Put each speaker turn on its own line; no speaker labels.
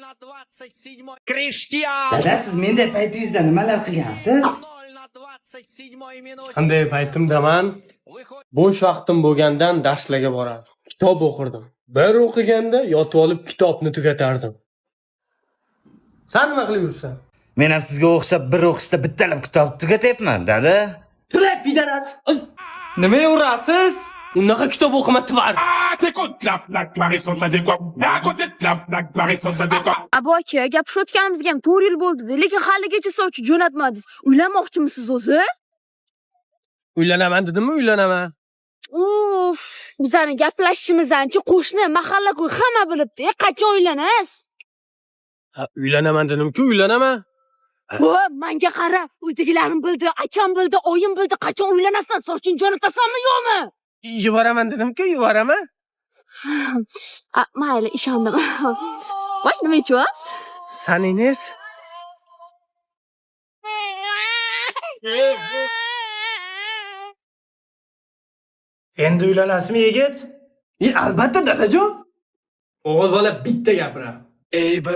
на 27 Криштиану.
Dada, siz menday paytingizda nimalar qilgansiz?
0 на 27 минуте.
Qanday paytimdaman?
Выходит
Bo'sh vaqtim bo'lgandan darslarga borardim. Kitob o'qirdim. Bir o'qiganda yotib olib kitobni tugatardim. San nima qilib yursan?
Men ham sizga o'xshab bir o'qishda bittalab kitob tugatyapman, dada.
Turib, пидарас.
Nimaga urasiz?
Unaqa kitob o'qima, тварь.
Abu aka, gapishayotganimizga ham 4 yil bo'ldi, lekin haligacha sovchi jo'natmadingiz. Uylanmoqchimisiz o'zi?
Uylanaman dedimmi, uylanaman.
Uf, bizani gaplashishimizni qo'shni, mahalla-ku hamma bilibdi. E, qachon uylanasiz?
Ha, uylanaman dedim-ku, uylanaman.
Voy, manga qara, uydagilarim bildi, akam bildi, oyim bildi. Qachon uylanasan? Soching jo'natasanmi, yo'qmi?
Yuboraman dedim-ku, yuboraman.
A, mayli, ishondim. Voy, nima ichyapsiz?
Saniniz?
Endi uylanasizmi, yigit?
E, albatta, dadajon. O'g'il bola bitta gapiradi.
Ey bir